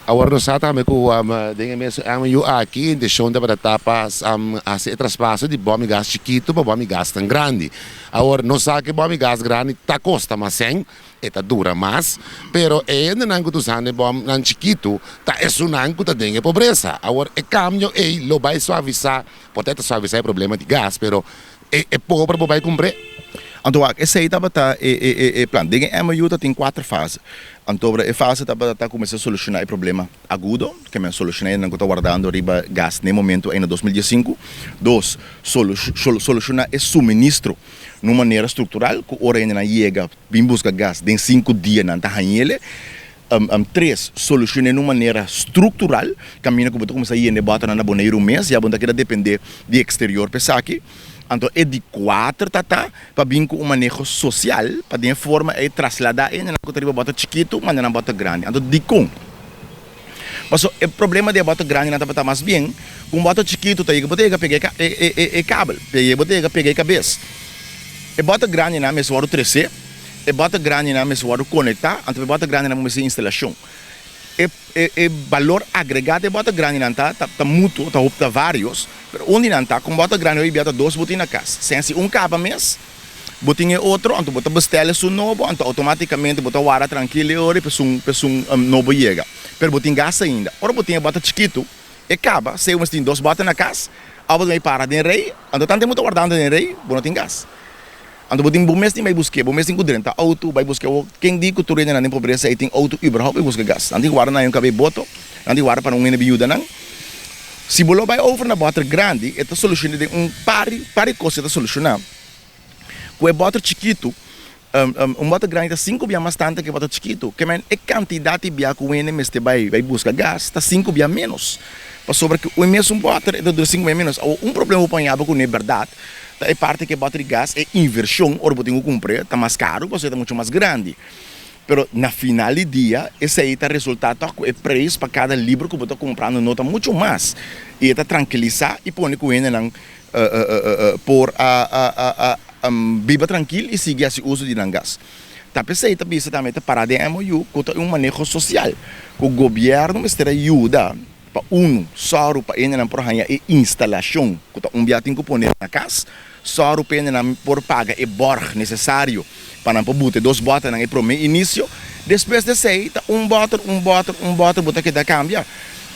Awor nos sa tambe ku den e mes MOU aki inteshon tabata ta pa hasi e traspaso di bòm i gas chikitu pa bòm i gasnan grandi. Awor nos sa ku e bòm i gas grandi ta kosta mas sèn, e ta dura mas, pero e hendenan ku ta usando e bòmnan chikitu ta esunnan ku ta den e pobresa. Awor e kambio ei lo bai suavisá, por ta e ta suavisá e problema di gas, pero e pober bo bai kumpr'é. Anto wak, esei tabata e plan. Den e MOU ta tin kuater fase. Anto e fase tabata ta kuminsá solushoná e problema agudo, ke men solushoná e nan ku ta wardando riba gas na e momento ei na 2015. Dos, solushoná e suministro na un manera struktural ku ora hendenan yega bin buska gas den 5 dia nan ta hañ'ele. Tres, solushoná na un manera struktural, kaminda ku bo ta kuminsá yena e bòternan na Boneiru mes, ya bo no ta keda dependé di eksterior pa esaki. Anto e di kuater ta pa bin ku un maneho sosial, pa den forma ei trasladá e hendenan ku ta riba bòter chikitu manda nan bòter grandi. Anto dikon? Paso e problema di e bòter grandinan tabata mas bien ku un bòter chikitu ta yega bo ta yega pega e kabel, bo ta yega pega e kabes. E bòter grandinan mester wòrdu tresé, e bòter grandinan mester wòrdu konektá, anto e bòter grandinan bo mester instalashon. E balor agregá di e bòter grandinan ta mutuo, ta hopi, ta vários, pero un di nan ta ku un bòter grandi hopi bia ta dos bo tin na kas. Sen si un kaba mes, bo tin e otro, anto bo ta bestèl esun nobo, anto outomátikamente bo ta warda trankil e ora pa esun nobo yega. Pero bo tin gas ainda. Ora bo tin e bòter chikitu, e kaba, sea bo tin dos bòter na kas, òf bo ta para den rei, anto tantu bo ta wardando den rei, bo no tin gas. Anto bo tin bo mes tin bai busk'é, bo mes tin ku drenta outo bai buska. Ken di ku tur hendenan den pobresa ei tin outo überhaupt bai buska gas? Nan tin ku warda na un kab'é boto, nan tin ku warda pa un hende bin yuda nan. Si bo lo bai over na bòter grandi, e ta solushoná den un par di kos e ta solushoná. Ku e bòter chikitu, un bòter grandi ta sinku bia mas tantu ku e bòter chikitu. Ke men e kantidat di bia ku hende mester bai buska gas ta sinku bia ménos. Pasobra ku e mesun bòter e ta dura 5 bia ménos. Awor un problema ku bo por haña bo kuné bèrdat ta e parti ku e bòter di gas, e invershon ora bo tin ku kumpr'é ta mas karu pasobra e ta muchu mas grandi. Pero na final di dia esei ta resultá tòg ku e preis pa kada libro ku bo ta kumprando no ta muchu mas. I e ta trankilisá i pone ku hendenan por a biba trankil i sigui hasi uso di nan gas. Ta p'esei ta bisa tambe ta pará den MOU ku ta un maneho sosial ku gobièrnu mester a yuda pa unu sòru pa hendenan por haña e instalashon ku ta un bia tin ku pone na kas, sòru pa hendenan por paga e bòrg nesesario pa nan por buta e dos bòternan e promé inisio. Despues di esei ta un bòter, un bòter, un bòter bo ta keda kambia.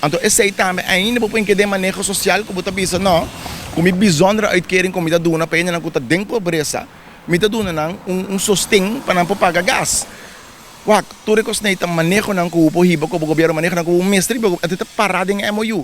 Anto esei tambe ainda bo por keda den maneho sosial ku bo ta bisa no, ku mi bijzondere uitkering ku mi ta duna pa hendenan ku ta den pobresa, mi ta duna nan un sosten pa nan por paga gas. Wak, tur e kosnan ei ta manehonan ku bo por hiba ku bo gobièrnu, manehonan ku bo mester hiba ku, anto ta pará den MOU.